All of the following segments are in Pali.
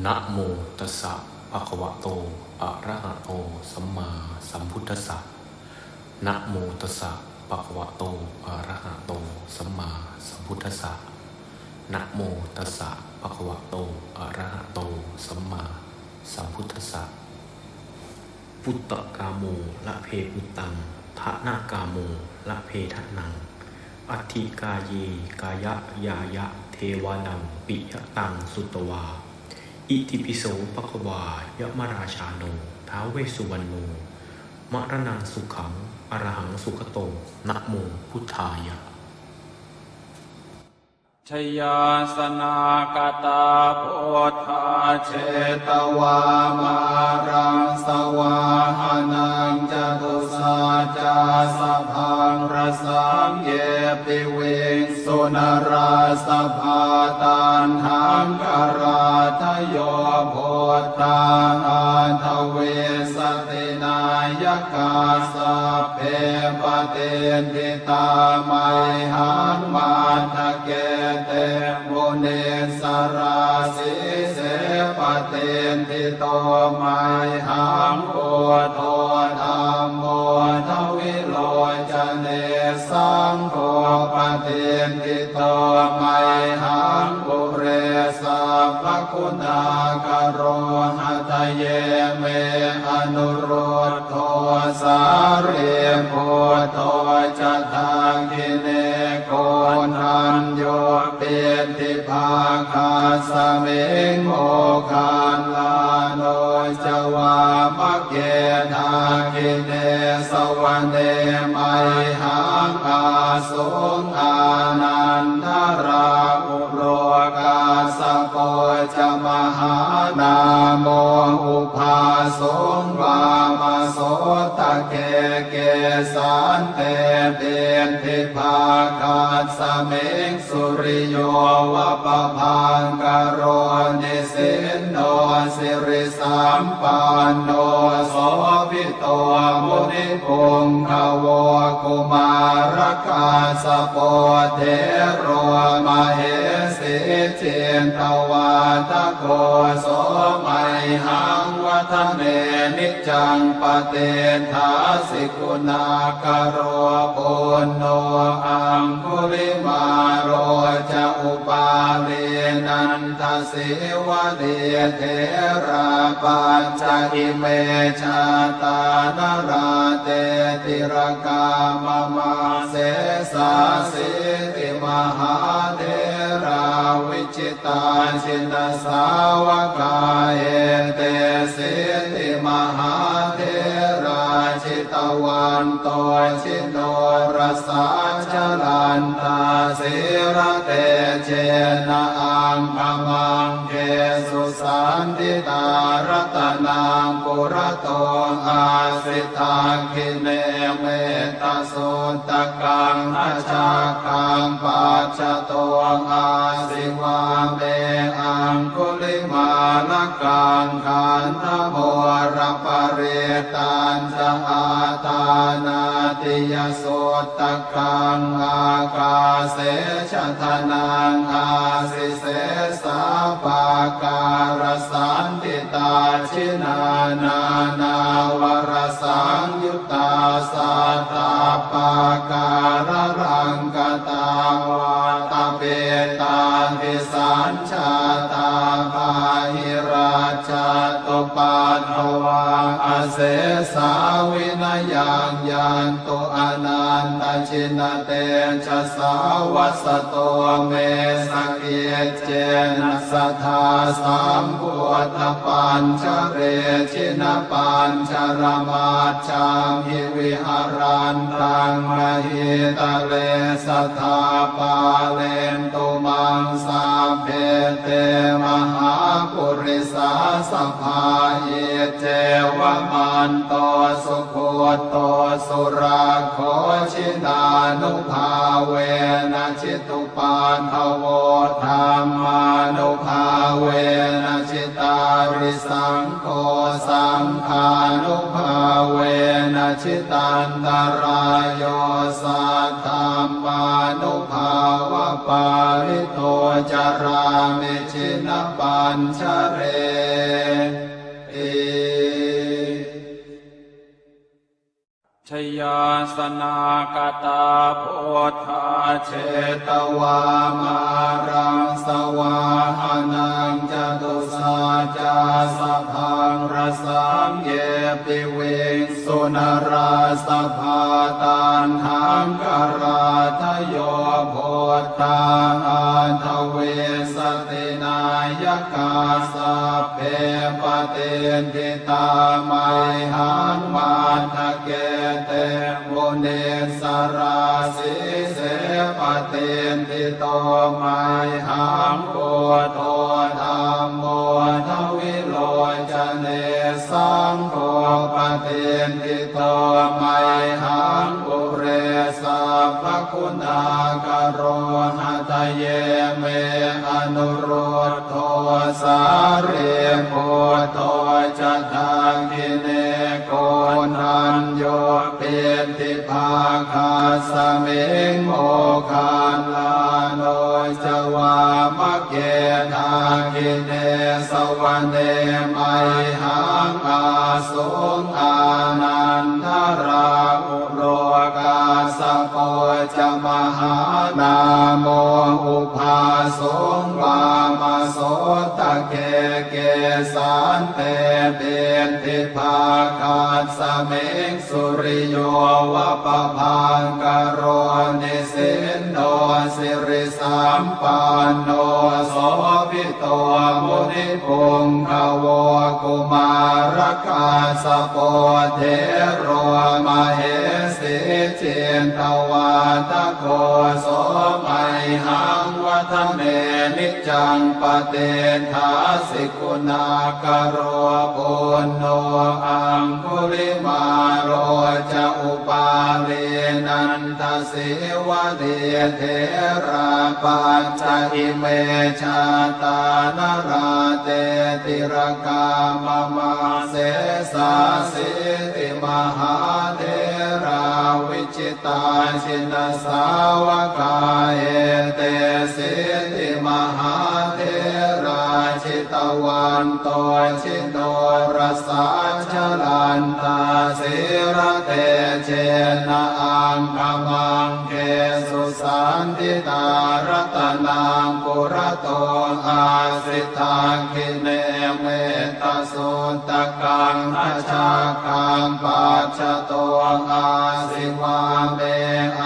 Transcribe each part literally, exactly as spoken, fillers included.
Namo tassa bhagavato arahato sammāsambuddhassa. Namo tassa bhagavato arahato sammāsambuddhassa. Namo tassa bhagavato arahato sammāsambuddhassa. Puttakāmo labhe puttaṃ, dhanakāmo labhe dhanaṃ, atthi kāye kāyañāya, devānaṃ piyataṃ sutvā. Itipi so bhagavā yamarājāno ท้าว Vessuvaṇṇo, maraṇaṃ sukhaṃ arahaṃ sugato, namo buddhāya. Jayāsanāgatā buddhā jetvā māraṃ savāhanaṃ, catusaccāsabhaṃ rasaṃ ye piviṃsu narāsabhā. Taṇhaṅkarādayo buddhā aṭṭhavīsati nāyakā, sabbe patiṭṭhi tā mayhaṃ matthake te munissarā. Sīse patiṭṭhito mayhaṃ buddho dhammo dvilocane, saṅgho patiṭṭhito mayhaṃ ure sabbaguṇākaro. Hadaye me anurud dho sārīputto ca dakkhiṇe, koṇḍañño piṭṭhibhāgasmiṃ moggallāno ca vāmake. Dakkhiṇe savane mayhaṃ āsuṃ ānandarāhu lo, kassapo ca mahānāmo ubhāsuṃ vāmasotake. Kesante piṭṭhibhāgasmiṃ suriyo va pabhaṅkaro, nisinno siri sampanno sobhito munipuṅgavo. Kumārakassapo thero mahesī cittavādako, so mayhaṃ vadane niccaṃ patiṭṭhāsi guṇākaro. Puṇṇo aṅgulimālo ca upālī nanda sīvalī, therā pañca ime jātā nalāṭe tilakā mama. Sesāsīti mahātherā vijitā jinasāvakā, etesīti mahātherā jitavanto ji norasā, jalantā sīlatejena aṅgamaṅgesu saṇṭhitā. Ratanaṃ purato āsi dakkhiṇe mettasuttakaṃ, dhajaggaṃ pacchato āsi vāme aṅgulimālakaṃ. Khandhamoraparittañ ca āṭānāṭiyasuttakaṃ, ākāse chadanaṃ āsi sesā pākārasaṇṭhitā. Jinā nānāvarasaṃyuttā sattappākāralaṅkatā, vātapittādisañ jātā bāhirajjhattupaddavā, asesā vinayaṃ yantu anantajinatejasā. Vasato me sakiccena sadā sambuddhapañjare, jinapañjaramaj jhamhi viharantaṃ mahītale, sadā pālentu maṃ sabbe te mahāpurisāsabhā. Iccevamanto sugutto surakkho, jinānubhāvena jitu paddavo, dhammānubhāvena jitārisaṅgho, saṅghānubhāvena jitantarāyo, saddhammānubhāvapālito carāmi jinapañjare. Jayāsanāgatā buddhā jetvā māraṃ savāhanaṃ catusaccāsabhaṃ rasaṃ ye piviṃsu narāsabhā. Taṇhaṅkarādayo buddhā aṭṭhavīsati nāyakā sabbe patiṭṭhi tā mayhaṃ matthake te munissarā. Sīse patiṭṭhito mayhaṃ buddho dhammo dvilocane saṅgho patiṭṭhito mayhaṃ ure sabbaguṇākaro. Hadaye me anurud dho sārīputto ca dakkhiṇe koṇḍañño piṭṭhibhāgasmiṃ moggallāno ca vāmake. Dakkhiṇe savane mayhaṃ āsuṃ ānandarāhu lo kassapo ca mahānāmo ubhāsuṃ vāmasotake. Kesante piṭṭhibhāgasmiṃ suriyo va pabhaṅkaro nisinno siri sampanno sobhito munipuṅgavo. Kumārakassapo thero mahesī cittavādako so mayhaṃ vadane niccaṃ patiṭṭhāsi guṇākaro. Puṇṇo aṅgulimālo ca upālī nanda sīvalī therā pañca ime jātā nalāṭe tilakā mama. Sesāsīti mahātherā vijitā jinasāvakā etesīti mahātherā jitavanto ji norasā jalantā sīlatejena aṅgamaṅgesu saṇṭhitā. Ratanaṃ purato āsi dakkhiṇe mettasuttakaṃ dhajaggaṃ pacchato āsi vāme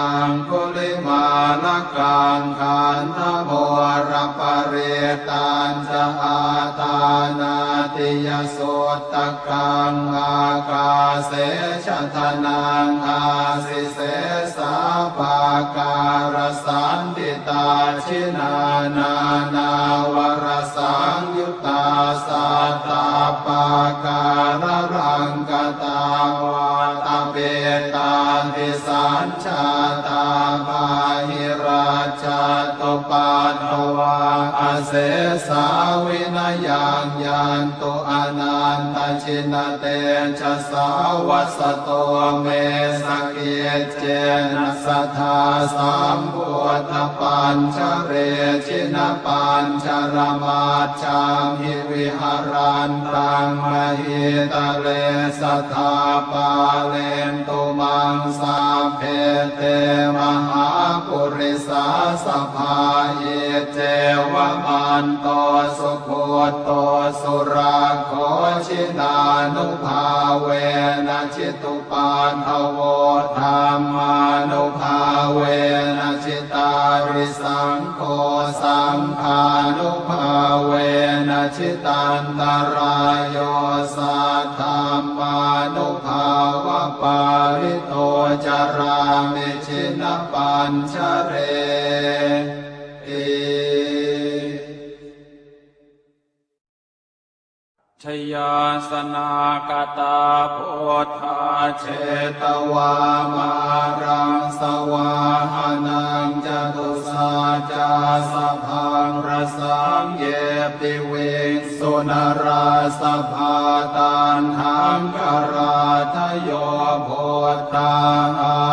aṅgulimālakaṃ. Khandhamoraparittañ ca āṭānāṭiyasuttakaṃ ākāse chadanaṃ āsi sesā pākārasaṇṭhitā. Jinā nānāvarasaṃyuttā sattappākāralaṅkatā vātapittādisañ jātā bāhirajjhattupaddavā asesā vinayaṃ yantu anantajinatejasā. Vasato me sakiccena sadā sambuddhapañjare jinapañjaramaj jhamhi viharantaṃ mahītale sadā pālentu maṃ sabbe te mahāpurisāsabhā. Iccevamanto sugutto surakkho jinānubhāvena jitu paddavo dhammānubhāvena jitārisaṅgho saṅghānubhāvena jitantarāyo saddhammānubhāvapālito carāmi jinapañjareti. Jayāsanāgatā buddhā jetvā māraṃ savāhanaṃ catusaccāsabhaṃ rasaṃ ye piviṃsu narāsabhā. Taṇhaṅkarādayo buddhā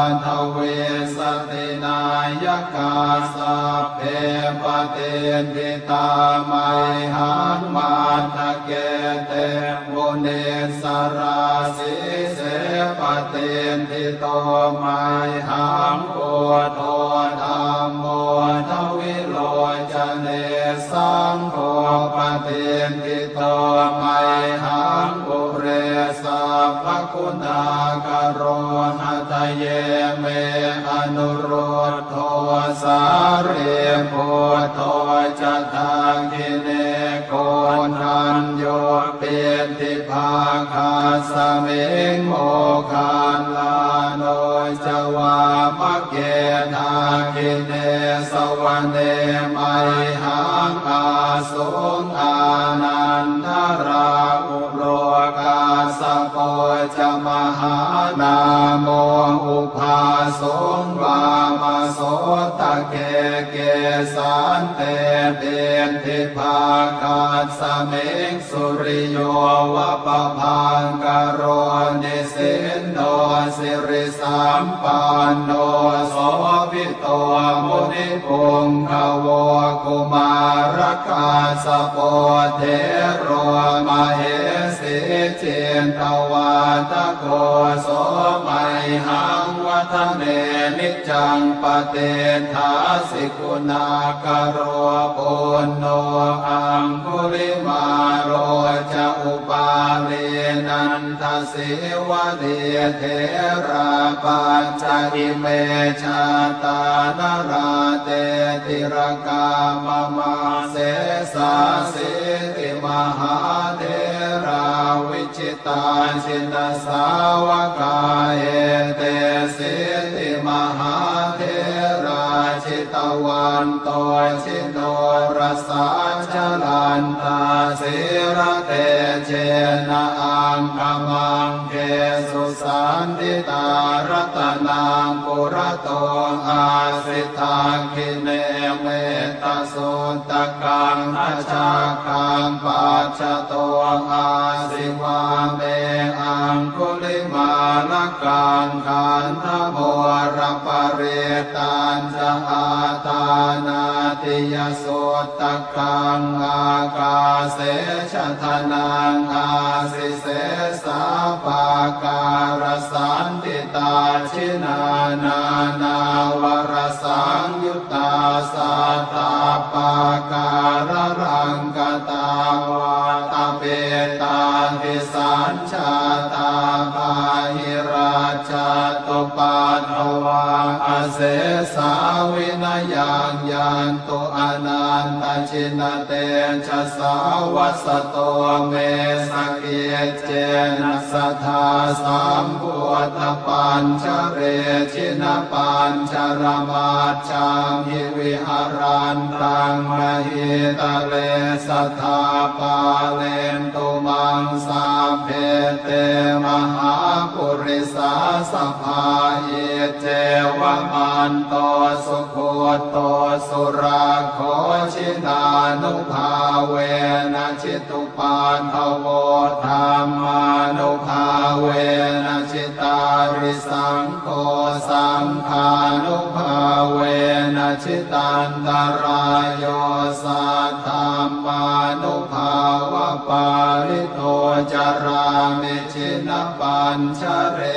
aṭṭhavīsati nāyakā sabbe patiṭṭhi tā mayhaṃ matthake te munissarā. Sīse patiṭṭhito mayhaṃ buddho dhammo dvilocane, saṅgho patiṭṭhito mayhaṃ ure sabbaguṇākaro. Hadaye me anurud dho sārīputto ca dakkhiṇe, koṇḍañño piṭṭhibhāgasmiṃ moggallāno ca vāmake. Dakkhiṇe savane mayhaṃ ā suṃ ānandarāhulo, kassapo ca mahānāmo ubhāsuṃ vāmasotake. Kesante piṭṭhibhāgasmiṃ suriyo va pabhaṅkaro, nisinno sirisampanno sobhi to munipuṅgavo. Kumārakassapo thero mahesī cittavādako, so mayhaṃ vadane niccaṃ patiṭṭhāsi guṇākaro. Puṇṇo aṅgulimālo ca upālī nanda sīvalī, therā pañca ime jātā nalāṭe tilakā mama. Sesāsīti mahātherā vijitā jinasāvakā, etesīti mahātherā jitavanto ji norasā, jalantā sīlatejena aṅgamaṅgesu saṇṭhitā. Ratanaṃ purato āsi dakkhiṇe mettasuttakaṃ, dhajaggaṃ pacchato āsi vāme aṅgulimālakaṃ. Khandhamoraparittañ ca āṭānāṭiyasuttakaṃ, ākāse chadanaṃ āsi sesā pākārasaṇṭhitā. Jinā nānāvarasaṃyuttā sattappākāralaṅkatā, vātapittādisañ jātā bāhirajjhattupaddavā, asesā vinayaṃ yantu anantajinatejasā. Vasato me sakiccena sadā sambuddhapañjare, jinapañjaramaj jhamhi viharantaṃ mahītale, sadā pālentu maṃ sabbe te mahāpurisāsabhā. Iccevamanto sugutto surakkho, jinānubhāvena jitu paddavo, dhammānubhāvena jitārisaṅgho, saṅghānubhāvena jitantarāyo, saddhammānubhāvapālito carāmi jinapañjare.